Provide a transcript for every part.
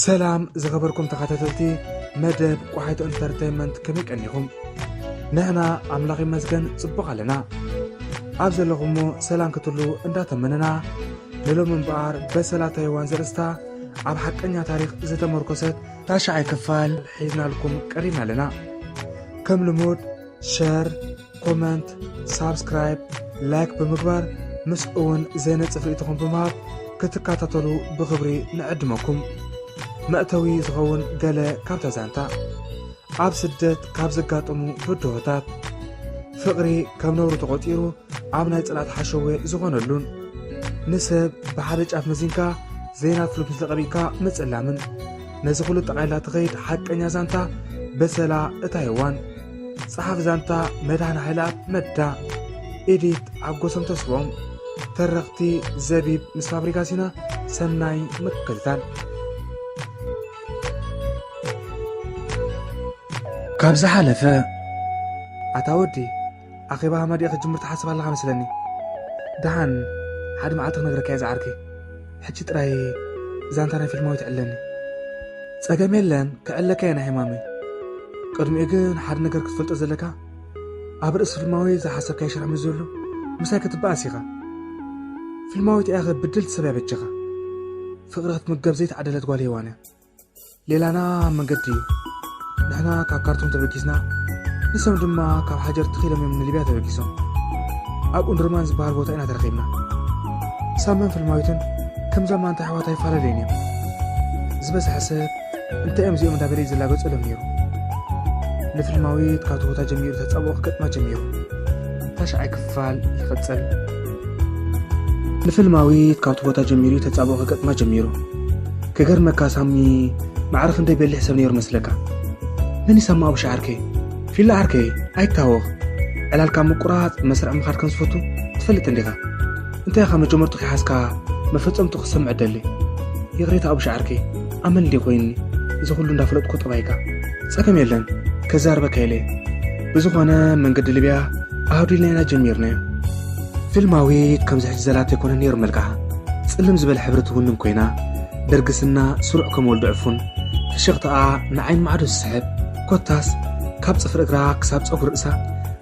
ሰላም ዝኸበርኩም ተኸታተልቲ መደብ ቋሒቶ ኢንተርተይንመንት፣ ከመይ ቀኒኹም? ንሕና ኣምላኽ ይመስገን ጽቡቕ ኣለና። ኣብ ዘለኹሞ ሰላም ክትሉ እንዳተመነና፣ ንሎሚ እምበኣር በሰላ ታይዋን ዘርእስታ ኣብ ሓቀኛ ታሪኽ ዝተመርኮሰት ታሽዓይ ክፋል ሒዝናልኩም ቀሪብና ኣለና። ከም ልሙድ ሸር፣ ኮመንት፣ ሳብስክራይብ፣ ላይክ ብምግባር ምስ እውን ዘይነጽፍ ርእይቶኹም ብምሃብ ክትከታተሉ ብኽብሪ ንዕድመኩም። መእተዊ ዝኸውን ገለ ካብታ ዛንታ። ኣብ ስደት ካብ ዘጋጠሙ ብድሆታት። ፍቕሪ ከም ነውሪ ተቖጺሩ ኣብ ናይ ጽልኣት ሓሸዌ ዝኾነሉን። ንሰብ ብሓደ ጫፍ መዚንካ ዘይናት ፍሉት ምስ ለቐቢእካ ምጽላምን። ነዚ ኩሉ ጠቓይላ ትኸይድ ሓቀኛ ዛንታ በሰላ እታ ሄዋን። ጸሓፍ ዛንታ መድሃን ሃይለኣብ መዳ። ኤዲት ኣብ ጎሶም ተስፎም። ተረኽቲ ዘቢብ ምስ ፋብሪጋ ሲና። ሰናይ ምክትታል። ካብ ዝሓለፈ ኣታ ወዲ ኣኼባ ሃማዲኣ ክትጅምር ትሓስብ ኣለኻ መስለኒ። ደሓን ሓደ መዓልቲ ክነግረካ እየ ዝዓርከይ። ሕጂ ጥራይ ዛንታ ናይ ፊልማዊት ዕለኒ። ጸገም የለን፣ ክዕለካ እየ ናይ ሕማመይ። ቅድሚኡ ግን ሓደ ነገር ክትፈልጦ ዘለካ፣ ኣብ ርእሲ ፊልማዊ ዝሓሰብካዮ ሽርሒ ምስ ዘሎ ምሳይ ክትበኣስ ኢኻ። ፊልማዊት እያ ብድልቲ ሰብ እያ በጃኻ። ፍቕሪ ክትምገብ ዘይተዓደለት ጓል ሄዋን እያ። ሌላና ኣብ መንገዲ እዩ። ንሕና ካብ ካርቱም ተበጊስና፣ ንሶም ድማ ካብ ሓጀር ትኺሎም እዮም ንሊብያ ተበጊሶም። ኣብ ኡንድርማን ዝበሃል ቦታ ኢና ተረኺብና። ሳምን ፍልማዊትን ከምዛ ማንታ ኣሕዋት ኣይፈላለዩን እዮም። ዝበዝሐ ሰብ እንታይ እዮም እዚኦም እንዳበለ እዩ ዝላገጸሎም ነይሩ። ንፍልማዊት ካብቲ ቦታ ጀሚሩ ተጻብኦ ክገጥማ ጀሚሩ። ታሽዓይ ክፋል ይቕጽል። ንፍልማዊት ካብቲ ቦታ ጀሚሩ ተጻብኦ ክገጥማ ጀሚሩ። ክገርመካ ሳሚ፣ ማዕረ ክንደይ በሊሕ ሰብ ነይሩ መስለካ? መን እዩ ሳሚ ኣቡሻ ዓርከይ? ፊላ ዓርከይ፣ ኣይታወኽ። ዕላልካ ምቁራጽ መስርዕ ምኻድ ከም ዝፈቱ ትፈልጥ እንዲኻ። እንታይ ኢኻ መጀመርቱ ከይሓዝካ መፈጸምቱ ክትሰምዕ ደሊ? ይቕሬታ ኣቡሻ ዓርከይ፣ ኣመል እንዲ ኮይኒ፣ እዚ ኩሉ እንዳፈለጥኩ ጠባይካ። ጸገም የለን፣ ከዛርበካ ኢለ። ብዝኾነ መንገዲ ሊብያ ኣህዱልና ኢና ጀሚርናዮ። ፊልማዊት ከምዚ ሕጂ ዘላቶ ኣይኮነን ነይሩ መልክዓ። ጽልም ዝበለ ሕብሪ ትውንን ኮይና፣ ደርግስና ስሩዕ ከም ወልዲ ዕፉን፣ ፍሽኽታኣ ንዓይኒ ማዕዶ ዝስሕብ፣ ኮታስ ካብ ጽፍሪ እግራ ክሳብ ጸጉሪ ርእሳ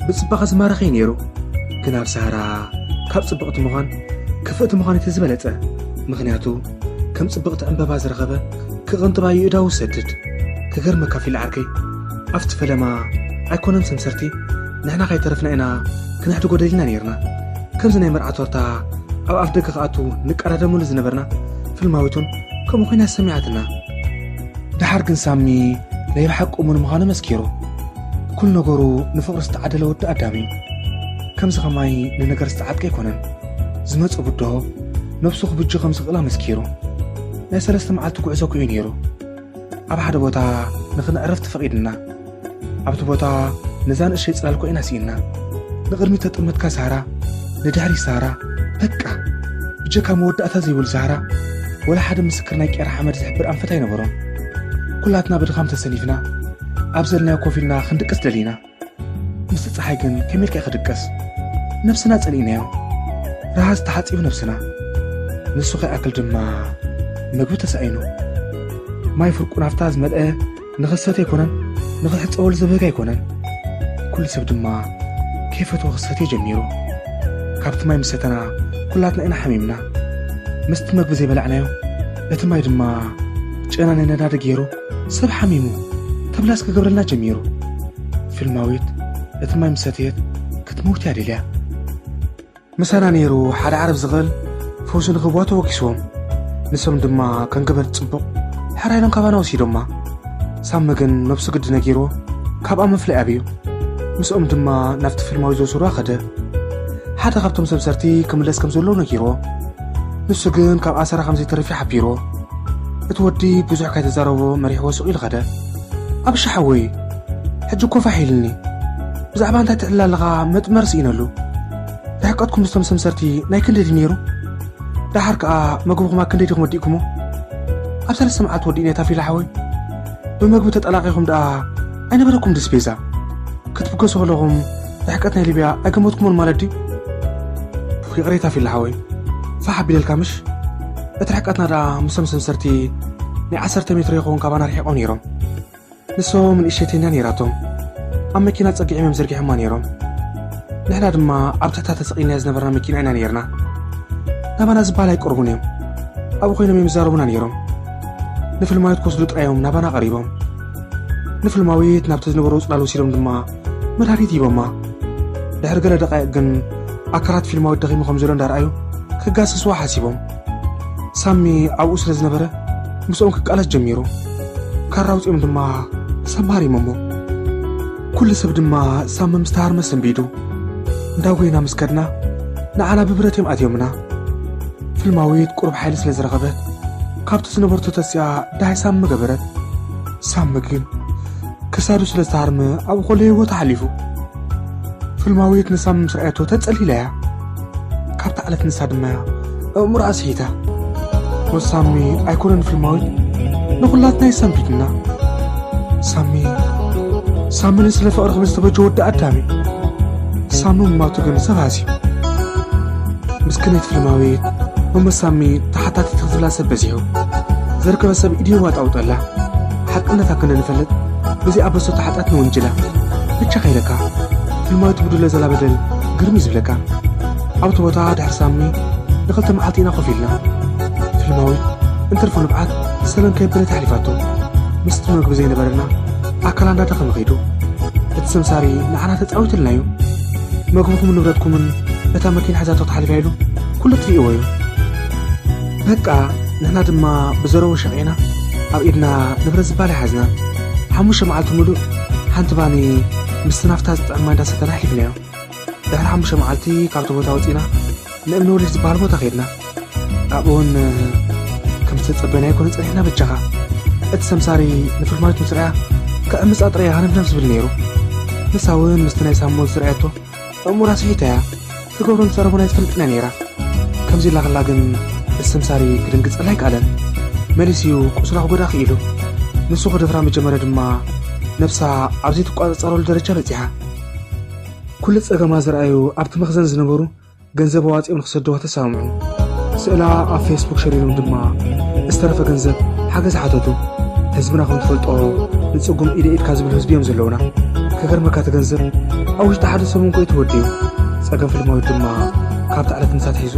ብጽባቐ ዝማርኽ እዩ ነይሩ። ግን ኣብ ሳራ ካብ ጽብቕቲ ምዃን ክፍእቲ ምዃን እቲ ዝበለጸ። ምኽንያቱ ከም ጽብቕቲ ዕምበባ ዝረኸበ ክቕንጥባ እዩ እዳዉ ዝሰድድ። ክገርመካ ፊል ዓርከይ፣ ኣብቲ ፈለማ ኣይኮነን ሰምሰርቲ ንሕና ካይተረፍና ኢና ክንሕድጎ ደሊና ነይርና። ከምዚ ናይ መርዓ ቶርታ ኣብ ኣፍ ደገ ክኣቱ ንቀዳደመሉ ዝነበርና፣ ፍልማዊት እውን ከምኡ ኮይና ሰሚዓትና። ደሓር ግን ሳሚ ናይ ብሓቂ እሙን ምዃኑ መስኪሩ። ኩሉ ነገሩ ንፍቕሪ ዝተዓደለ ወዲ ኣዳም እዩ። ከምዚ ከማይ ንነገር ዝተዓጥቀ ኣይኮነን። ዝመጾ ብድሆ ነብሱ ክብጆ ከም ዝኽእል ኣመስኪሩ። ናይ ሰለስተ መዓልቲ ጉዕዞ እኮ እዩ ነይሩ። ኣብ ሓደ ቦታ ንኽነዕርፍ ተፈቒድና። ኣብቲ ቦታ ነዛ ንእሸይ ጽላል እኮ ኢና ስኢንና። ንቕድሚት ተጠመትካ ዛህራ፣ ንድሕሪት ዛህራ፣ በቃ። ብጀካ መወዳእታ ዘይብሉ ዛህራ፣ ወላ ሓደ ምስክር ናይ ቄራ ሓመድ ዝሕብር ኣንፈት ኣይነበሮን። ኩላትና ብድኻም ተሰኒፍና፣ ኣብ ዘለናዮ ኮፍ ኢልና ክንድቅስ ደሊና። ምስቲ ጸሓይ ግን ከመይ ኢልካ ኢኻ ክድቀስ? ነብስና ጸሊእናዮ። ረሃጽ ተሓጺቡ ነብስና። ንሱ ከይኣክል ድማ መግቢ ተሳኢኑ። ማይ ፍርቁ ናፍታ ዝመልአ ንኽሰትዮ ኣይኮነን፣ ንኽሕጸበሉ ዘብህግ ኣይኮነን። ኩሉ ሰብ ድማ ከይፈትዎ ክሰትዮ ጀሚሩ። ካብቲ ማይ ምስ ሰተና ኩላትና ኢና ሓሚምና። ምስቲ መግቢ ዘይበላዕናዮ፣ እቲ ማይ ድማ ጨና ናይ ነዳዲ ገይሩ ሰብ ሓሚሙ ተብላስ ክገብረልና ጀሚሩ። ፊልማዊት እቲ ማይ ምስ ሰተየት ክትመውት እያ ደልያ። ምሳና ነይሩ ሓደ ዓረብ ዝኽእል ፈውሲ ንኽህብዋ ተወኪስዎም። ንሶም ድማ ከም ገበርቲ ጽቡቕ ሕራይ ኢሎም ካባና ወሲዶማ። ሳሚ ግን ነብሱ ግዲ ነጊርዎ ካብኣ ምፍላይ ኣብዩ። ምስኦም ድማ ናብቲ ፊልማዊ ዝወሰድዋ ከደ። ሓደ ካብቶም ሰምሰርቲ ክምለስ ከም ዘለዎ ነጊርዎ። ንሱ ግን ካብ ኣሰራ ከም ዘይተርፍ እዩ ሓቢርዎ። እቲ ወዲ ብዙሕ ካይተዛረቦ መሪሕዎ ሱቕ ኢሉ ከደ። ኣብሻ ሓወይ፣ ሕጂ እኮ ፋሕ ኢልኒ። ብዛዕባ እንታይ ትዕልል ኣለኻ? መጥመር ስኢነሉ። ርሕቀትኩም ምስቶም ሰምሰርቲ ናይ ክንደይ ድዩ ነይሩ? ደሓር ከኣ መግብኹም ኣብ ክንደይ ዲኹም ወዲእኩሞ? ኣብ ሰለስተ መዓልቲ ወዲእና እታ ፊላ ሓወይ። ብመግቢ ተጠላቒኹም ደኣ ኣይነበረኩም ድስ ቤዛ? ክትብገሱ ከለኹም ርሕቀት ናይ ሊብያ ኣይገመትኩሞን ማለት ድዩ? ይቕሬታ ፊላ ሓወይ። ፋሕ ኣቢለልካ ምሽ? እቲ ርሕቀትና ደኣ ምስቶም ሰምሰርቲ ናይ ዓሰርተ ሜትሮ ይኸውን ካባና ርሒቖም ነይሮም። ንሶም ንእሸተይና ነይራቶም። ኣብ መኪና ጸጊዖም እዮም ዘርጊሖማ ነይሮም። ንሕና ድማ ኣብ ትሕታ ተሰቒልና ዝነበርና መኪና ኢና ነይርና። ናባና ዝበሃል ኣይቀርቡን እዮም። ኣብኡ ኮይኖም እዮም ዝዛረቡና ነይሮም። ንፍልማዊት ክወስዱ ጥራይ እዮም ናባና ቀሪቦም። ንፍልማዊት ናብቲ ዝነበሮ ጽላል ወሲዶም ድማ መድሃኒት ሂቦማ። ድሕሪ ገለ ደቃይቕ ግን ኣካላት ፊልማዊት ደኺሙ ከም ዘሎ እንዳረኣዩ ክጋስስዋ ሓሲቦም። ሳሚ ኣብኡ ስለ ዝነበረ ምስኦም ክቃለስ ጀሚሩ። ካራ ኣውጺኦም ድማ ሳሚ ሃሪሞሞ። ኩሉ ሰብ ድማ ሳሚ ምስ ተሃርመ ሰንቢዱ። እንዳ ጎይና ምስ ከድና ንዓና ብብረት እዮም ኣትዮምና። ፍልማዊት ቁሩብ ሓይሊ ስለ ዝረኸበት ካብቲ ዝነበርቶ ተሲኣ ዳሃይ ሳሚ ገበረት። ሳሚ ግን ክሳዱ ስለ ዝተሃርመ ኣብኡ ከሎ ህይወቱ ሓሊፉ። ፍልማዊት ንሳሚ ምስ ረኣየቶ ተጸሊላ እያ። ካብታ ዕለት ንሳ ድማ እያ ኣእምሮኣ ስሒታ። ሞት ሳሚ ኣይኮነን ፍልማዊት ንኹላትና እዩ ሰንቢዱና። ሳሚ ሳሚ ንስለ ፍቕሪ ክብል ዝተበጀ ወዲ ኣዳም እዩ። ሳሚ ምማቱ ግን ሰብ ሃስዩ። ምስክነይቲ ፍልማዊት ብሞት ሳሚ ተሓታቲት ክትብላ ሰብ በዚሑ። ዘርከበ ሰብ ኢዱ የዋጣውጠላ። ሓቅነታ ክንደ ንፈልጥ ብዘይ ኣበሰቶ ሓጢኣት ንውንጅላ። ብቻ ከይለካ ፍልማዊት ትብድሎ ዘላ በደል ግርም እዩ ዝብለካ። ኣብቲ ቦታ ድሕሪ ሳሚ ንክልተ መዓልቲ ኢና ኮፍ ኢልና። ፍልማዊት እንትርፎ ንብዓት ሰበን ከየበለት ኣሕሊፋቶ። ምስቲ መግቢ ዘይነበረና ኣካላ እንዳደኸመ ከይዱ። እቲ ሰምሳሪ ንዓና ተጻዊትልና እዩ። መግብኹምን ንብረትኩምን እታ መኪና ሒዛቶ ክትሓልፍ እያ ኢሉ ኩሉ ትርእይዎ እዩ። በቃ ንሕና ድማ ብዘረቡ ሸቂዕና ኣብ ኢድና ንብረት ዝባል ኣይሓዝናን። ሓሙሽተ መዓልቲ ሙሉእ ሓንቲ ባኒ ምስቲ ናፍታ ዝጥዕም ማይ እንዳሰተና ኣሕሊፍናዮ። ድሕሪ ሓሙሽተ መዓልቲ ካብቲ ቦታ ወፂና ንእምኒ ወሊድ ዝበሃል ቦታ ከይድና። ኣብኡ እውን ከም ዝተጸበናዮ ኣይኮነ ጸኒሕና በጃኻ። እቲ ሰምሳሪ ንፍልማዊት ምስ ረኣያ ክዕምጻ ጥራይ እያ ሃነፍነፍ ዝብል ነይሩ። ንሳ እውን ምስቲ ናይ ሳሚ ሞት ዝረኣየቶ ኣእምራ ስሒታ እያ። ትገብሮን ትዛረቦን ኣይትፈልጥን እያ ነይራ። ከምዚ ኢላ ከላ ግን እቲ ሰምሳሪ ክድንግጸላ ኣይከኣለን። መሊሱ እዩ ቁስላ ክጎድኣ ክኢሉ። ንሱ ክደፍራ መጀመርያ ድማ ነብሳ ኣብ ዘይትቋጸጸረሉ ደረጃ በጺሓ። ኩሉ ጸገማ ዝረኣዩ ኣብቲ መኽዘን ዝነበሩ ገንዘብ ኣዋጺኦም ንክሰድዋ ተሰማምዑ። ስእላ ኣብ ፌስቡክ ሸሪሮም ድማ ዝተረፈ ገንዘብ ሓገዝ ሓተቱ። ህዝብና ከም ትፈልጦ ንጽጉም ኢደ ኢድካ ዝብል ህዝቢ እዮም ዘለውና። ክገርመካ እቲ ገንዘብ ኣብ ውሽጢ ሓደ ሰሙን ኮዩ ተወዲኡ። ጸገም ፍልማዊት ድማ ካብቲ ዕለት ንሳ ኣትሒዙ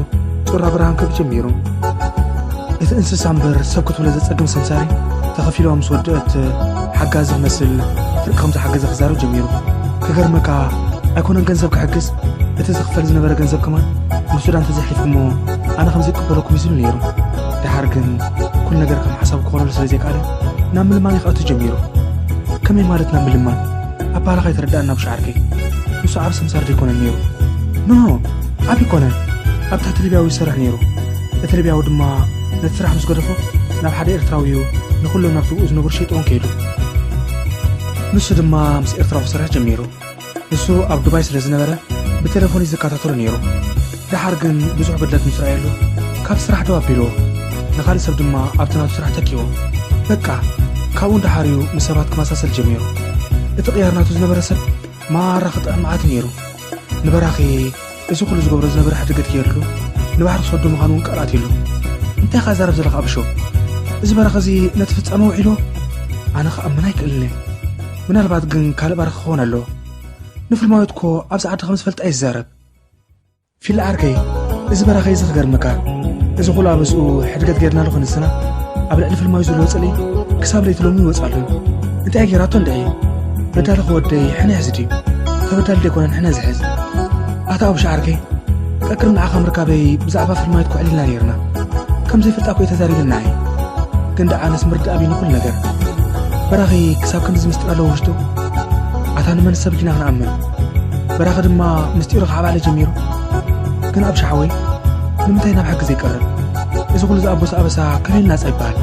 ጩራ ብርሃን ክህብ ጀሚሩ። እቲ እንስሳ እምበር ሰብ ክትብሎ ዘጸግም ሰምሳሪ ተኸፊልዋ ምስ ወደአት ሓጋዚ ክመስል ፍርቂ ከም ዝሓገዘ ክዛረብ ጀሚሩ። ክገርመካ ኣይኮነን ገንዘብ ክሕግዝ፣ እቲ ዝኽፈል ዝነበረ ገንዘብ ከማን ንሱዳን ተዘይሕሊፍኩሞ ኣነ ከም ዘይቅበለኩም እዩ ዝብል ነይሩ። ደሓር ግን ኩሉ ነገር ከም ሓሳቡ ክኾነሉ ስለ ዘይከኣለ ናብ ምልማን ክኣቱ ጀሚሩ። ከመይ ማለት ናብ ምልማን? ኣባህላኻ ኣይተረዳእና ብሻ ዓርከይ። ንሱ ዓቢ ሰምሳር ዘይኮነን ነይሩ። ኖ፣ ዓቢ ኣይኮነን። ኣብ ትሕቲ ሊብያዊ ይሰርሕ ነይሩ። እቲ ሊብያዊ ድማ ነቲ ስራሕ ምስ ገደፎ ናብ ሓደ ኤርትራዊ እዩ ንኹሎም ናብቲ ብኡ ዝነበሩ ሸይጥዎም ከይዱ። ንሱ ድማ ምስ ኤርትራዊ ክሰርሕ ጀሚሩ። ንሱ ኣብ ዱባይ ስለ ዝነበረ ብቴሌፎን እዩ ዝከታተሎ ነይሩ። ደሓር ግን ብዙሕ ጉድለት ምስ ረኣየሉ ካብ ስራሕ ደው ኣቢልዎ። ንኻልእ ሰብ ድማ ኣብቲ ናቱ ስራሕ ተኪዎ። በቃ ካብኡ ንደሓር እዩ ምስ ሰባት ክመሳሰል ጀሚሩ። እቲ ቅያር ናቱ ዝነበረ ሰብ ማራ ክጥዕም መዓት ነይሩ። ንበራኺ እዚ ኩሉ ዝገብሮ ዝነበረ ሕድገት ገይርሉ ንባሕሪ ክሰዶ ምዃኑ እውን ቃል ኣትዩሉ። እንታይ ኢኻ ዛረብ ዘለኻ ኣብሾ? እዚ በራኺ እዚ ነቲ ፍጻመ ውዒልዎ? ኣነ ክኣምን ኣይክእልን እየ። ምናልባት ግን ካልእ በራኺ ክኸውን ኣለዎ። ንፍልማዊት እኮ ኣብዚ ዓዲ ከም ዝፈልጣ እዩ ዝዛረብ። ፊል ዓርከይ፣ እዚ በራኺ እዚ ክገርመካ፣ እዚ ኩሉ ኣበስኡ ሕድገት ገይርናሉ ክንስና ኣብ ልዕሊ ፍልማዊት ዘለዎ ጽልኢ ክሳብ ለይቲ ሎሚ ይወጽእ ኣሎ። እንታይ ገይራቶ እንድዒ? በዳሊ ክወደይ ሕነ ይሕዝ ድዩ? ተበዳሊ ደይኮነን ሕነ ዝሕዝ። ኣታ ኣብሻ ዓርከይ፣ ቀቅድሚ ንዓኻ ምርካበይ ብዛዕባ ፍልማዊት ኮዕሊልና ነይርና። ከም ዘይፈልጣ እኮ እዩ ተዛሪብና እየ። ግን ደኣ ኣነስ ምርዳእ ኣብዩኒ ኩሉ ነገር። በራኺ ክሳብ ክንድዚ ምስጢር ኣለዎ ውሽጡ? ኣታ ንመን ሰብ ዲና ክንኣምን? በራኺ ድማ ምስጢሩ ክዓባለ ጀሚሩ። ግን ኣብሻ ሓወይ፣ ንምንታይ ናብ ሕጊ ዘይቀርብ? እዚ ኩሉ ዝኣበሶ ኣበሳ ከመይ ናጻ ይበሃል?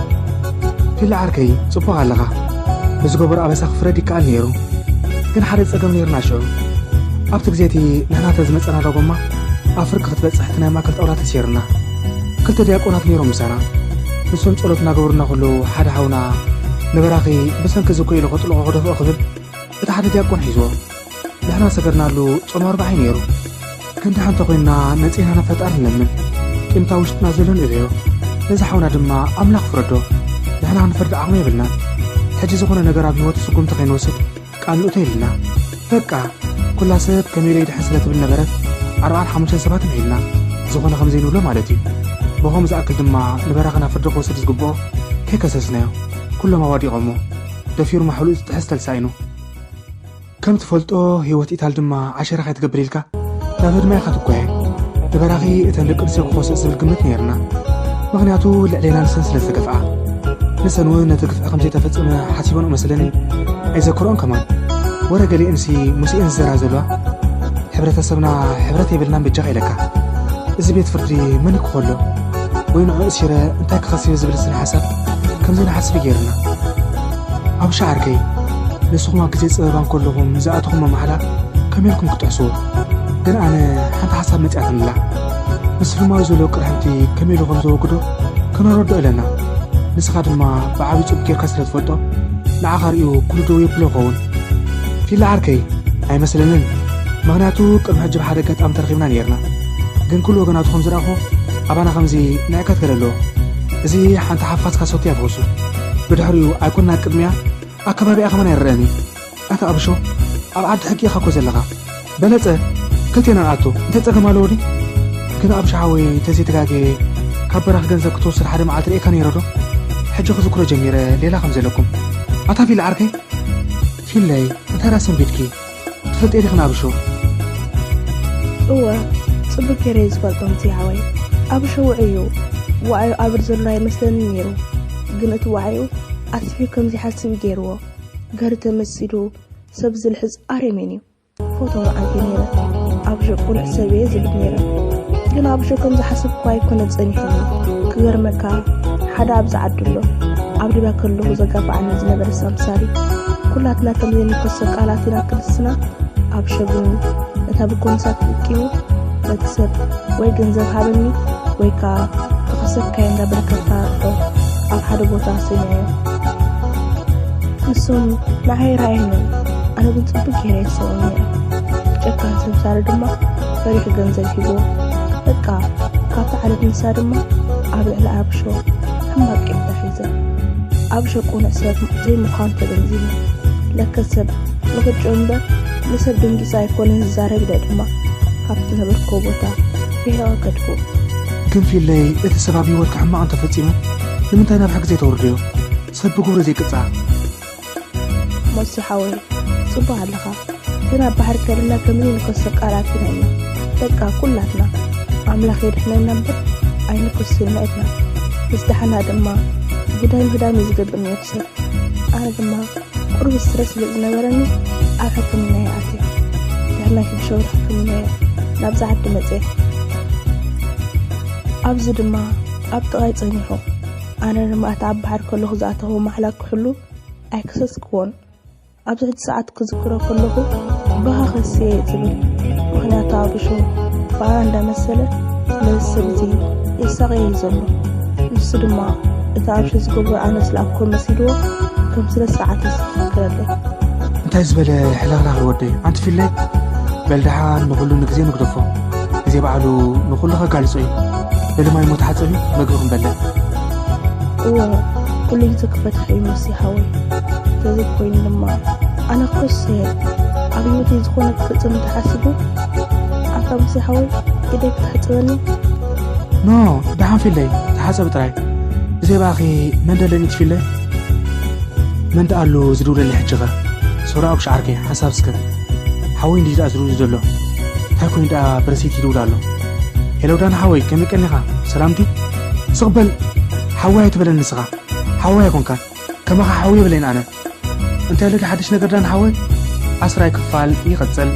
ፊላ ዓርከይ፣ ጽቡቕ ኣለኻ። ብዝገበሮ ኣበሳ ክፍረድ ይከኣል ነይሩ። ግን ሓደ ጸገም ነይርና ሽዑ። ኣብቲ ግዜ እቲ ንሕና ተዝመጸና ዳጎማ ኣብ ፍርቂ ክትበጽሕ እቲ ናይ ማእከል ጣውላ ተሰይርና። ክልተ ዲያቆናት ነይሮም ምሳና። ንሶም ጸሎት እናገበሩ እናኸለዉ ሓደ ሓውና ንበራኺ ብሰንኪ እዚ እኮ ኢሉ ከጥልቖ ክደፍኦ ክብል እቲ ሓደ ዲያቆን ሒዝዎ። ንሕና ሰገድናሉ ጾም ኣርብዓ እዩ ነይሩ። ክንዲ ሓንቲ ኮይንና መጺና ናብ ፈጣሪ ንለምን። ቂምታ ውሽጥና ዘሎ ንእለዮ። ነዚ ሓውና ድማ ኣምላኽ ፍረዶ። ንሕና ክንፈርድ ዓቕሚ የብልናን። ሕጂ ዝኾነ ነገር ኣብ ህይወቱ ስጉምቲ ከይንወስድ ቃል ንእቶ ኢልና። በቃ፣ ኩላ ሰብ ከመይ ኢለ ይድሕን ስለ ትብል ነበረት፣ ኣርባዓን ሓሙሽተን ሰባት ንዒልና። ዝኾነ ከም ዘይንብሎ ማለት እዩ። ብኸምኡ ዝኣክል ድማ ንበራኺ ናብ ፍርዲ ክወስድ ዝግብኦ ከይከሰስናዮ። ኩሎም ኣዋዲቖሞ። ደፊሩ ማሕሉኡ ዝጥሕስ ተልሳኢኑ። ከም ትፈልጦ ህይወት ኢታል ድማ ዓሸራ ከይትገብር ኢልካ ናብ ህድማ ኢኻ ትጓየ። ንበራኺ እተን ደቂ ኣንስትዮ ክኸስኦ ዝብል ግምት ነይርና። ምኽንያቱ ልዕሌና ንሰን ስለ ዝተገፍኣ። ንሰን እውን ነቲ ግፍዒ ከም ዘይተፈጸመ ሓሲበንኦ መስለኒ። ኣይዘክርኦን ከማን። ወረ ገሊአንሲ ምስኤን ዝዘራ ዘለዋ። ሕብረተሰብና ሕብረት የብልናን በጃኻ ኢለካ። እዚ ቤት ፍርዲ መን ይክኸሎ? ወይ ንዕኡ እሲረ እንታይ ክኸስብ ዝብል ስነ ሓሳብ ከም ዘይንሓስብ ገይርና። ኣብ ሻዓርከይ ንስኹም ኣብ ግዜ ጸበባ እንከለኹም ዝኣተኹም መማሕላ ከመይ ኢልኩም ክትጥሕስዎ? ግን ኣነ ሓንቲ ሓሳብ መጺኣትንላ። ንስልማዊ ዘሎ ቅርሕንቲ ከመይ ኢሉ ከም ዘወግዶ ከነረድኦ ኣለና። ንስኻ ድማ ብዓብዩ ጽቡቅ ጌርካ ስለ ትፈልጦ ንዓኻ ርእዩ ኩሉ ደው የብሎ ይኸውን። ፊላ ዓርከይ ኣይመስለንን። ምኽንያቱ ቅድሚ ሕጂ ብሓደ ኣጋጣሚ ተረኺብና ነይርና። ግን ኩሉ ወገናቱ ከም ዝረኣኹ ኣባና ከምዚ ንዕቀት ገለ ኣለዎ። እዚ ሓንቲ ሓፋዝካ ሰትያ ፈውሱ። ብድሕሪኡ ኣይኮንና ቅድሚያ ኣከባቢኣ ከማን ኣይረኣን እዩ። ኣታ ኣብሾ፣ ኣብ ዓዲ ሕጊ ኢኻ እኮ ዘለኻ። በለጸ፣ ክልቴና ንኣቱ፣ እንታይ ጸገም ኣለዎ ድዩ? ግን ኣብሾ ሓወይ፣ ተዘይተጋግየ፣ ካብ በራኺ ገንዘብ ክትወስድ ሓደ መዓልቲ ርእየካ ነይረ ዶ? ሕጂ ክዝክሮ ጀሚረ፣ ሌላ ከም ዘለኩም። ኣታ ፊል ዓርከይ፣ ፊለይ፣ እንታይ ደኣ ሰንቢድኪ? ትፈልጢ ዲኺ ንኣብሾ? እወ፣ ጽቡቅ ገይረ እየ ዝፈልጦ፣ ምዚ ሓወይ። ኣብሾ ውዑይ እዩ። ዋዕዩ ኣብር ዘሎ ኣይመስለንን ነይሩ። ግን እቲ ዋዕዩ ኣስፊሑ ከም ዘይሓስብ እዩ ገይርዎ። ገሪ ተመሲሉ፣ ሰብ ዝልሕዝ ኣረሜን እዩ። ፎቶ መዓልቲ ነይረ። ኣብሾ ቁኑዕ ሰብ እየ ዝብል ነይረ። ግን ኣብሾ ከም ዝሓሰብኩ ኣይኮነ ጸኒሑ። ክገርመካ፣ ሓደ ኣብዚ ዓዲ ኣሎ። ኣብ ሊብያ ከለኹ ዘጋፍዓኒ ዝነበረ ሳምሳሪ። ኩላትና ከም ዘይንከሶ ቃላት ኢና ክልስና። ኣብሾ ግን ነታ ብኮንሳ ተጠቂሙ ነቲ ሰብ ወይ ገንዘብ ሃበኒ ወይ ከኣ ተኸሰብካዮ እንዳበለ ከፋርሖ ኣብ ሓደ ቦታ ሰሚዐዮ። ንሶም ንዓይ ረኣየንን፣ ኣነ ግን ጽቡቅ ገይረ ይሰምዖም ነይረ። ጨካን ሰምሳሪ ድማ ፈሪሑ ገንዘብ ሂብዎ። በቃ፣ ካብቲ ዓለት ንሳ ድማ ኣብ ልዕሊ ኣብሾ ሕማቅ ቂምታ ሒዘ። ኣብሾ ቅኑዕ ሰብ ዘይምዃኑ ተገንዚበ። ለከ ሰብ ንኽጮ እምበር ንሰብ ደንጊጸ ኣይኮነን ዝዛረብ ኢለ ድማ ካብቲ ዝነበርኩዎ ቦታ ርሒቐ ከድኩ። ግን ፊለይ፣ እቲ ሰብ ኣብ ህይወትካ ሕማቕ እንተፈጺሙ፣ ንምንታይ ናብ ሕጊ ዘይተውርድዮ? ሰብ ብግብሩ ዘይቅጻዕ። ሞሲ ሓወይ፣ ጽቡቕ ኣለኻ። ግን ኣብ ባሕሪ ከለና ከምዚ ንከሶ ቃላት ኢና ኢና። በቃ ኩላትና ኣምላኽ የድሕነና እምበር ኣይንከስን ኢና ኢልና። ምስ ደሓና ድማ ጉዳይ ምህዳም እዩ ዝገብር ነይሩ ሰብ። ኣነ ድማ ቁሩብ ስትረስ ስለ ዝነበረኒ ኣብ ሕክምና እየ ኣትየ። ድሕሪ ናይ ሽዱሽተ ወርሒ ሕክምና እየ ናብዚ ዓዲ መጽየ። ኣብዚ ድማ ኣብ ጥቓይ ጸኒሑ። ኣነ ድማ እቲ ኣብ ባሕሪ ከለኹ ዝኣተኹዎ ማሕላ ክሕሉ ኣይከሰስክዎን። ኣብዚ ሕጂ ሰዓት ክዝክሮ ከለኹ ብኻ ከስየ እየ ዝብል። ምኽንያቱ ኣብሾ ብኣና እንዳመሰለ ነዚ ሰብ እዚ የሳቕዮ እዩ ዘሎ። ንሱ ድማ እቲ ኣብሾ ዝገብሮ ኣነ ዝለኣኽኮ መሲልዎ ከም ስነ ስርዓት እዩ ዝፍክረለይ። እንታይ ዝበለ ሕልኽላኽ እዩ ወደይ። ኣንቲ ፊለይ፣ በል ደሓን ንኹሉ ንግዜ ንግደፎ። ግዜ ባዕሉ ንኹሉ ከጋልጾ እዩ። በሊ ማይ እሞ ተሓጸቢ፣ መግቢ ክንበልዕ። እወ፣ ኩሉ ግዜ ክፈትሕ እዩ መሲ ሓወይ። ተዘይኮይኑ ድማ ኣነ ኮስ እየ። ኣብ ህይወተይ ዝኾነ ክፍጽም እንተሓሲቡ፣ ኣንታ መሲ ሓወይ፣ ኢደይ ክትሕጽበኒ? ኖ፣ ደሓን ፊለይ፣ ተሓጸቢ ጥራይ። ብዘይ ብኣኺ መን ደለኒ እቲ ፊለይ? መን ደኣ ኣሎ ዝድውለለይ ሕጂ ኸ? ሶራ ኣብ ሻዓርከይ፣ ሓንሳብ እስከ። ሓወይ እንድዩ ደኣ ዝድውል ዘሎ። እንታይ ኮይኑ ደኣ ብረሲት ይድውል ኣሎ? ሄሎ ዳና ሓወይ፣ ከመይ ቀኒኻ? ሰላም ድዩ? ስቕ በል፣ ሓወይ ኣይትበለኒ ንስኻ። ሓወይ ኣይኮንካን። ከማኻ ሓወይ የብለይን ኣነ። እንታይ ኣሎ ድዩ ሓድሽ ነገር ዳና ሓወይ? ዓስራይ ክፋል ይቕጽል።